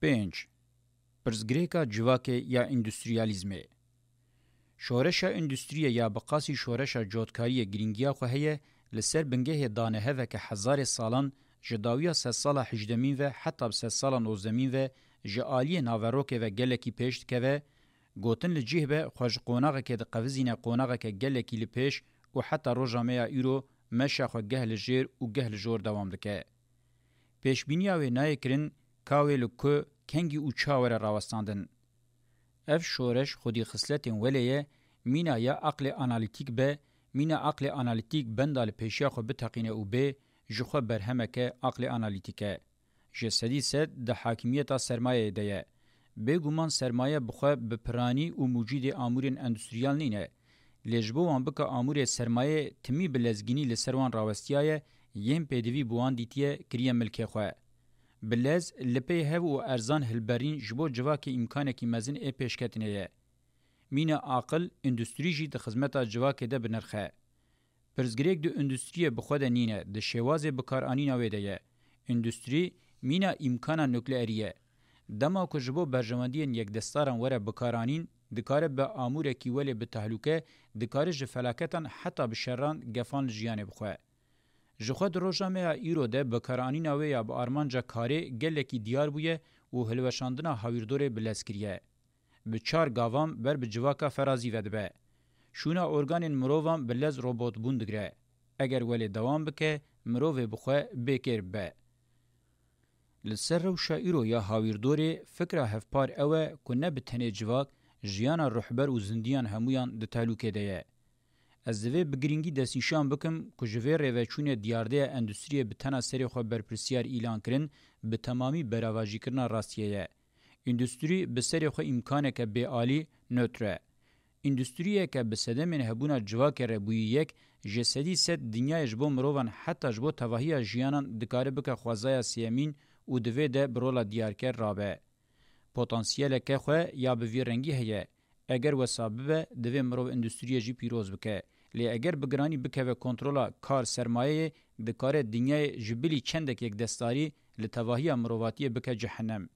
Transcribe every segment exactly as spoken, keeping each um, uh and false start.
Pênc. Pirsgirêka civakê ya îndustriyalîzmê. Şoreşa îndustriyê ya bi qasî şoreşa cotkariyê girîngiya xwe heye, li ser bingehê daneheveke hezarê salan, ji dawiya sedsala hejdemîn ve heta bi sedsala nozdemîn ve ji aliyê naverokê ve gelekî pêş dikeve, gotin li cih be xwe ji qonaxekê diqevizîne qonaxeke gelekî li pêş û heta roja me ya îro meşa xwe geh li jêr û geh li jor dewam dike. Pêşbîniya wê nayê kirin ka wê li ku, kengî û ça were rawestandin. Ev şoreş xwedî xisletên welê ye, mîna ya aqlê analîtîk be, mîna aqlê analîtîk benda li pêşiya xwe biteqîne û bê, ji xwe berhemeke aqlê analîtîk e. Ji sedî sed di hakimiyeta sermayeyê de ye. Bêguman sermaye bi xwe bi piranî û mûcîdê amûrên endustriyal nîne. Lê ji bo wan bike amûrê sermayeyê timî bi lezgînî li ser wan rawestiyaye, yên pêdivî bi wan dîtiye kiriye milkê xwe. Bi lez, li pey hev û erzan hilberîn ji bo civakê îmkanekî mezin ê pêşketinê ye. Mîna aqil, îndustrî jî di xizmeta civakê de bi nirx e. Pirsgirêk di îndustriyê bi xwe de nîne, di şêwazê bikaranîna wê de ye. Îndustrî mîna îmkana nukleerî ye. Dema ku ji bo berjewendiyên yekdestaran were bikaranîn, dikare bi amûrekî welê bi tehlûke, dikare ji felaketan heta bi şeran gefan li jiyanê bixwe. Ji xwe di roja me ya îro de bikaranîna wê ya bi armanca karê gelekî diyar bûye û hilweşandina hawîrdorê bi lez kiriye. Bi çar gavan ber bi civaka ferazî ve dibe. Şûna organên mirovan bi lez robotbûn digire. Eger welê dewam bike, mirovê bi xwe bê kêr bibe. Li ser rewşa îro ya hawîrdorê, fikra hevpar ew e ku ne bi tenê civak, jiyana ruhber û zindiyan hemûyan di tehlûkê de ye. Ez divê bi girîngî destnîşan bikim ku ji vê rêveçûnê diyardeya endustriyê bi tena serê xwe berpirsiyar îlan kirin, bi temamî beravajîkirina rastiyê ye. Îndustrî bi serê xwe îmkaneke bêalî, nötr e. Îndustriyeke bi sedemên hebûna civakê re bûyî yek, ji sedî sed dinyayê ji bo mirovan heta ji bo tevahiya jiyanan dikare bike xwezaya sêyemîn û di vê de bi rola diyarker rabe. Potansiyeleke xwe ya bi vî rengî heye. Eger wesa bibe, divê mirov îndustriyê jî pîroz bike. Lê eger bi giranî bikeve kontrola kar sermayeyê, dikare dinyayê ji bilî çendek yekdestarî li tevahiya mirovatiyê bike cehennem.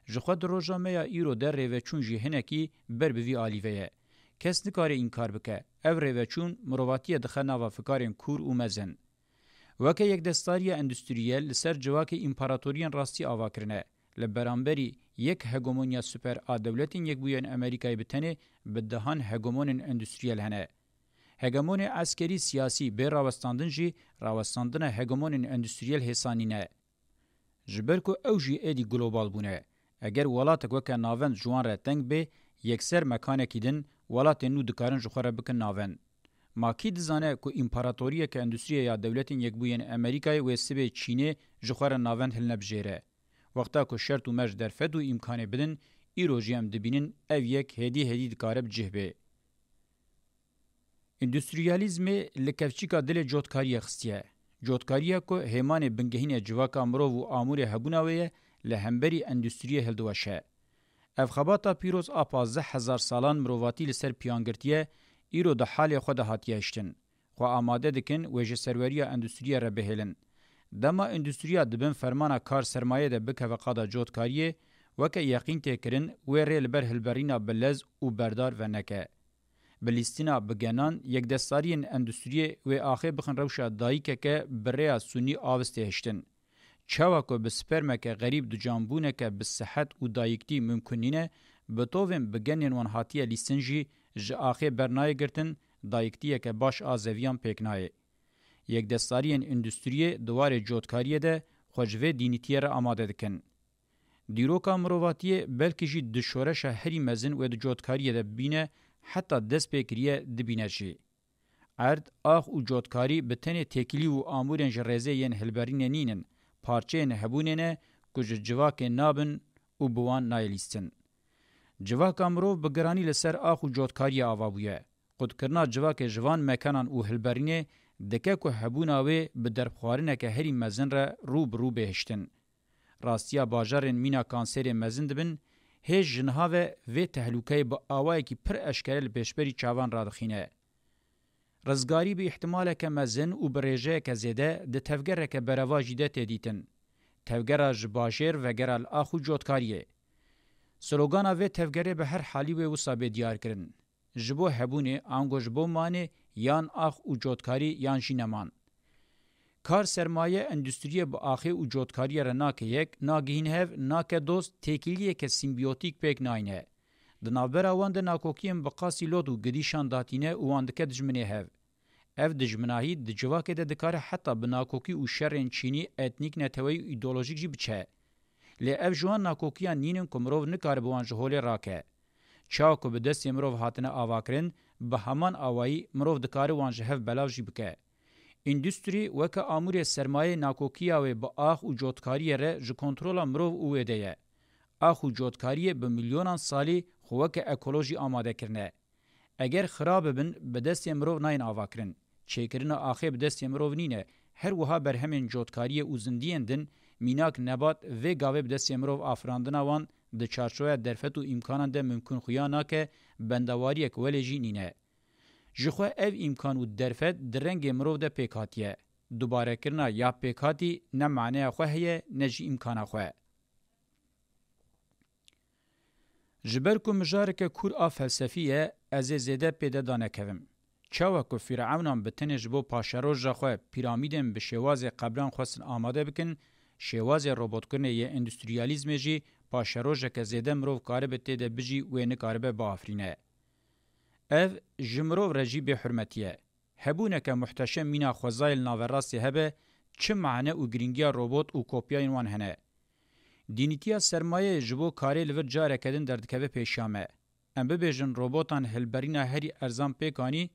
Ji xwe di roja me ya îro de rêveçûn jî hinekî ber bi vî alî ve ye. Kes nikare înkar bike, ev rêveçûn mirovatiyê dixe nava fikarên kûr û mezin. Weke yekdestariya endustriyel li ser civakê împaratoriyên rastî ava kirine. Li beramberî yek hegemonya super a Dewletên Yekbûyên Amerîkayê bi tenê bi dehan hegemonên endustriyel hene. Hegemonê eskerî siyasî bê rawestandin jî rawestandina hegemonên endustriyel hêsa nîne. Ji ber ku ew jî êdî global bûne. Eger welatek weke navend ji wan re teng bê, yekser mekanekî din, welatên nû dikarin ji xwe re bikin navend. Ma kî dizane ku împaratoriyeke endustriyê ya Dewletên Yekbûyên Amerîkayê wê sibê Çînê ji xwe re navend hilnebijêre? Wexta ku şert û merc derfet û îmkanê bidin, îro jî em dibînin ev yek hêdî hêdî dikare bi cih bê. Îndustriyalîzmê li kevçîka dilê cotkariyê xistiye. Cotkariyê ku hêmanê bingehîn e civaka mirov û amûrê hebûna wê ye, li hemberî endustriyê hildiweşe. Ev xebata pîroz a pazdeh hezar salan mirovatî li ser piyan girtiye, îro di halê xwe de hatiye hiştin. Xwe amade dikin wê ji serweriya endustriyê re bihêlin. Dema endustriya di bin fermana kar sermayê de bikeve qada cotkariyê, weke yeqîn tê kirin wê rê li ber hilberîna bi lez û berdar veneke. Bi lîstina bi genan, yekdestariyên endustriyê wê axê bixin rewşa dayikeke bi rêya sûnî avistê hiştin. Çawa ku bi spermeke xerîb ducanbûneke bi sihet û dayiktî mimkun nîne, bi tovên bi genên wan hatiye lîstin jî ji axê bernayê girtin, dayiktiyeke baş a zeviyan pêk nayê. Yekdestariyên endustriyê di warê cotkariyê de xwe ji vê dînîtiyê re amade dikin. Dîroka mirovatiyê belkî jî di şoreşa herî mezin wê di cotkariyê de bîne, heta dest pê kiriye dibîne jî. Erd, ax û cotkarî bi tenê têkilî û amûrên ji rêzê yên hilberînê nînin, parçeyên hebûnê ne ku ji civakê nabin û bi wan nayê lîstin. Civaka mirov bi giranî li ser ax û cotkariyê ava bûye. Qutkirina civakê ji van mekanan û hilberînê dike ku hebûna wê bi derbxwarineke herî mezin re rû bi rû bê hiştin. Rastiya bajarên mîna kanserê mezin dibin, hêj ji niha ve vê tehlûkeyê bi awayekî pir eşkere li pêşberî çavan radixîne. Rizgarî bi îhtimaleke mezin û bi rêjeyeke zêde di tevgereke berevajî de tê dîtin. Tevgera ji bajêr vegera li ax û cotkariyê. Slogana vê tevgerê bi her halî wê wisa bê diyarkirin. Ji bo hebûnê, ango ji bo manê, yan ax û cotkarî, yan jî neman. Kar sermaye endûstriyê bi axê û cotkariyê re nake yek, nagihîn hev, nake dost, têkiliyeke sîmbiyotîk pêk nayne. Di navbera wan de nakokiyên bi qasî lot û gidîşan datîne û wan dike dijminê hev. Ev dijminahî di civakê de dikare heta bi nakokî û şerên çînî, etnîk, neteweyî û îdeolojîk jî biçe. Lê ev ji wan nakokiyan nînin ku mirov nikare bi wan ji holê rake. Çawa ku bi destê mirov hatine avakirin, bi heman awayî mirov dikare wan ji hev belav jî bike. Îndûstrî weke amûrê sermayê nakokiya wê bi ax û cotkariyê re ji kontrola mirov û wê de ye. Ax û cotkariyê bi milyonan salî xwe weke ekolojî amade kirine. Eger xira bibin, bi destê mirov nayên avakirin. Çêkirina axê bi destê mirov nîne, her wiha berhemên cotkariyê û zindiyên din, mînak nebat, vê gavê bi destê mirov afirandina wan di çarçoveya derfet û îmkanan de mimkun xuya nake, bendawariyek welê jî nîne. Jixwe ev îmkan û derfet di rengê mirov de pêk hatiye. Dubarekirina ya pêkhatî ne maneya xwe heye, ne jî îmkana xwe. Ji ber ku mijareke kûr a felsefî ye, ez ê zêde pê de danekevim. Çawa ku fîrewnan bi tenê ji bo paşeroja xwe pîramîdên bi şêwazê qebran xwestin amade bikin, şêwazê robotkirinê yê endûstriyalîzmê jî paşerojeke zêde mirov karibe tê de bijî wê nikaribe biafirîne. Ev ji mirov re jî bêhurmetî ye. Hebûneke muhteşem mîna xwezayê li naverastê hebe, çi mane û girîngiya robot û kopyayên wan hene? Dînîtiya sermayeyê ji bo karê li vir careke din derdikeve pêşiya me. Em bibêjin robotan hilberîna herî erzan pêk anî,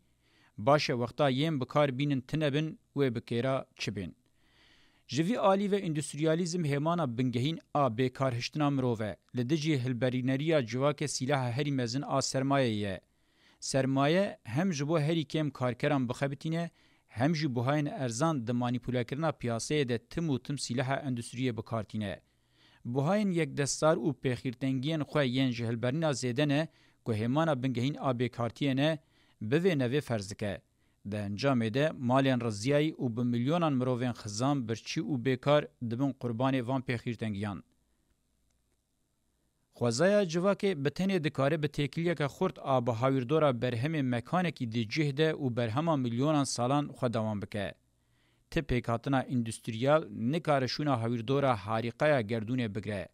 baş e wexta yên bi kar bînin tune bin, wê bi kêra çi bên? Ji vî alî ve îndûstriyalîzm hêmana bingehîn a bêkarhiştina mirov e. Li dijî hilberîneriya civakê sîlaha herî mezin a sermayeyê ye. Sermaye hem ji bo herî kêm karkeran bixebitîne, hem jî buhayên erzan di manîpulekirina piyaseyê de tim û tim sîlaha endûstriyê bi kar tîne. Buhayên yekdestar û pêxîrtengiyên xwe yên ji hilberîna zêde ne ku hêmana bingehîn a bêkartiyê ne, bi vê nevê ferz dike. Di encamê de malên riziyayî û bi milyonan mirovên xizan, birçî û bêkar dibin qurbanê van pêxîrtengiyan. Xwezaya civakê bi tenê dikare bi têkiliyeke xurt a bi hawîrdora berhemê mekanekî di cih de û berhema milyonan salan xwe dewam bike. Ti pêkhatina îndûstriyal nikare şûna hawîrdora harîqaya gerdûnê bigire.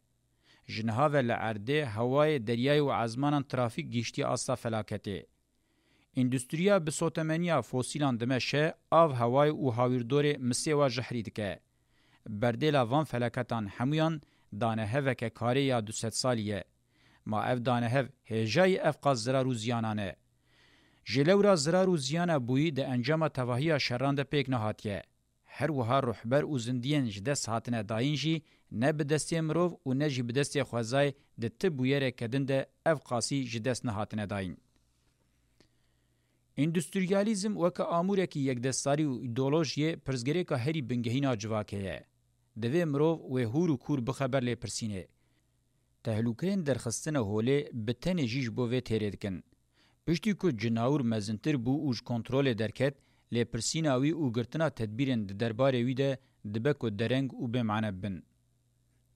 Ji niha ve li erdê, hewayê, deryayê û ezmanan trafîk gihîştiye asta felaketê. Îndûstriya bi sotemeniya fosîlan dimeşe, av, hewayê û hawîrdorê misê wa jehrî dike. Berdêla van felaketan hemûyan daneheveke karê ya du sed salî ye. Ma ev danehev hêjayî ev qas zirar û ziyanan e? Ji lewra zirar û ziyana bûyî di encama tevahiya şeran de pêk nehatiye. Her wiha ruhber û zindiyên ji dest hatine dayîn jî ne bi destê mirov û ne jî bi destê xwezayê di ti bûyereke din de ev qasî ji dest nehatine dayîn. Îndûstriyalîzm weke amûrekî yekdestarî û îdeolojiyê pirsgirêka herî bingehîn a civakê ye. Divê mirov wê hûr û kûr bixe ber lêpirsînê. Tehlûkeyên derxistine holê bi tenê jî ji bo vê têrê dikin. Piştî ku cinawir mezintir bû û ji kontrolê derket, lêpirsîna wî û girtina tedbîrên di derbarê wî de dibe ku dereng û bêmane bibin.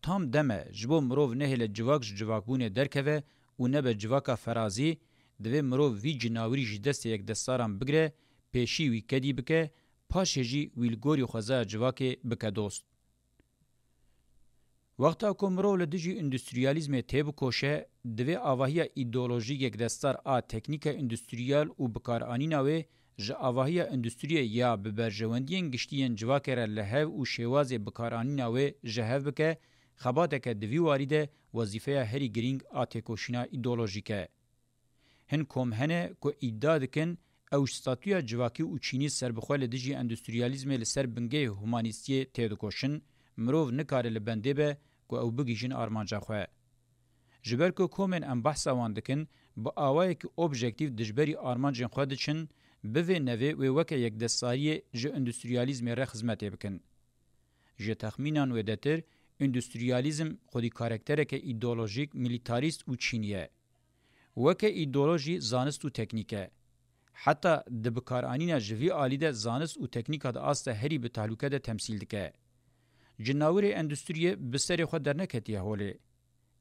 Tam dem e, ji bo mirov nehêle civak ji civakbûnê derkeve û nebe civaka ferazî, divê mirov vî cinawirî ji destê yekdestaran bigire, pêşî wî kedî bike, paşê jî wî li gorî xwezaya civakê bike dost. Wexta ku mirov li dijî îndûstriyalîzmê têbikoşe, divê avahiya îdeolojîk yekdestar a teknîka îndûstriyal û bikaranîna wê ji avahiya îndûstriyê ya bi berjewendiyên giştî yên civakê re li hev û şêwazê bikaranîna wê ji hev bike, xebateke di vî warî de wezîfeya herî girîng a têkoşîna îdeolojîk e. Hin kom hene ku îdia dikin ew ji statûya civakî û çînî serbixwe li dijî endûstriyalîzmê li ser bingehê humanîstiyê têdikoşin, mirov nikare li bendê be ku ew bigihîjin armanca xwe. Ji ber ku komên em behsa wan dikin, bi awayekî objektîf dijberî armancên xwe diçin, bi vê nevê wê weke yekdestariyê ji endûstriyalîzmê re xizmetê bikin. Ji texmînan wêdetir, îndûstriyalîzm xwedî karaktereke îdeolojîk, milîtarîst û çînî ye. Weke îdeolojî zanist û teknîk e. Heta di bikaranîna ji vî alî de zanist û teknîka di asta herî bi tehlûke de temsîl dike. Cinawirê endûstriyê bi serê xwe derneketiye holê.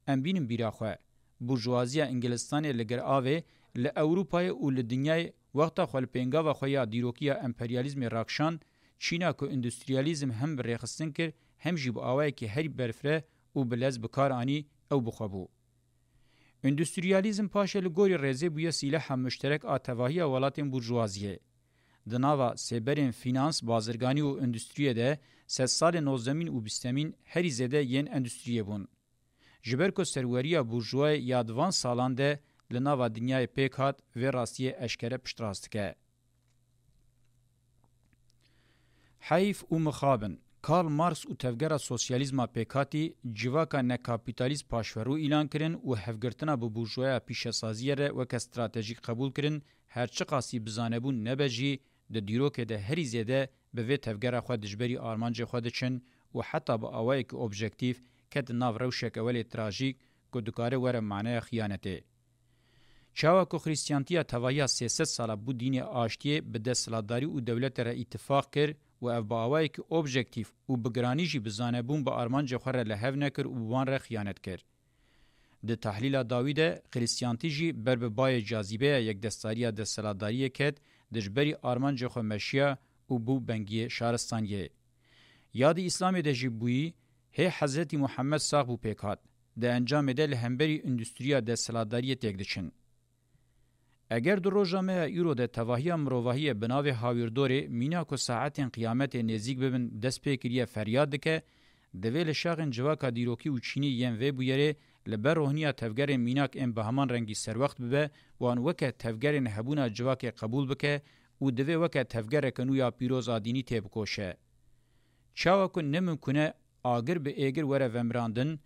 Em bînin bîra xwe. Burjuwaziya Îngilistanê li gir avê, li Ewropayê û li dinyayê wexta xwe li pêngava xwe ya dîrokî ya emperyalîzmê rakişand, Çîna ku endustriyalîzm hem bi rêxistin kir, hem jî bi awayekî herî berfireh û bi lez bi kar anî, ew bi xwe bû. Endustriyalîzm paşê li gorî rêzê bûye sîleha muşterek a tevahiya welatên burjuwaziyê. Di nava sêberên fînans, bazirganî û endustriyê de sedsalên nozdemîn û bîstemîn herî zêde yên endustriyê bûn. Ji ber ku serweriya burjuwayê ya di van salan de li nava dinyayê pêk hat, vê rastiyê eşkere piştrast dike. Heyf û mixabin. Karl Marx û tevgera sosyalîzma pêkhatî civaka nekapîtalîst paşverû îlan kirin û hevgirtina bi burjuwaya pîşesaziyê re weke stratejîk qebûl kirin, her çiqasî bi zanebûn nebe jî, di dîrokê de herî zêde bi vê tevgera xwe dijberî armancê xwe diçin û heta bi awayekî objektîf ket di nav rewşeke welê trajîk ku dikare were maneya xiyanetê. Çawa ku Xristiyantiya tevahiya sê sed sala bû dînê aştiyê, bi desthilatdarî û dewletê re îtifaq kir û ev bi awayekî objektîf û bi giranî jî bi zanebûn bi armancê xwe re li hev nekir û bi wan re xiyanet kir. Di tahlîla dawî de Xristiyantî jî ber bi bayê cazîbeya yekdestdariya desthilatdariyê ket, dijberî armancê xwe meşiya û bû bengiyê şaristaniyê. Ya di Îslamê de jî bûyî, hê Hezretî Muhammed sax bû pêk hat. Di encamê de li hemberî endustriya desthilatdariyê têk diçin. Eger di roja me ya îro de tevahiya mirovahiyê bi navê Hawîrdorê, mîna ku saetên qiyametê nêzîk bibin, dest pê kiriye feryad dike, divê li şaxên civaka dîrokî û çînî yên vê bûyerê li ber rohiniya tevgerên mînak ên bi heman rengî serwext bibe, wan weke tevgerên hebûna civakê qebûl bike û divê weke tevgereke nû ya pîroz a dînî têbikoşe. Çawa ku ne mimkûn e agir bi êgir were vemirandin,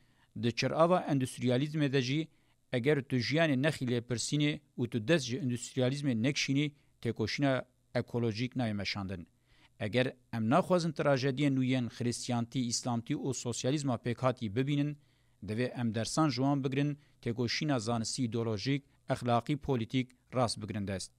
di çirava endustriyalîzmê de jî eger tu jiyanê nexî lêpirsînê û tu dest ji endustriyalîzmê nekişînî, têkoşîna ekolojîk nayê meşandin. Eger em naxwazin trajediyên nû yên Xristiyantî, Îslamtî û sosyalîzma pêkhatî bibînin, divê em dersan ji wan bigirin, têkoşîna zanistî, îdeolojîk, exlaqî, polîtîk rast bigirin dest.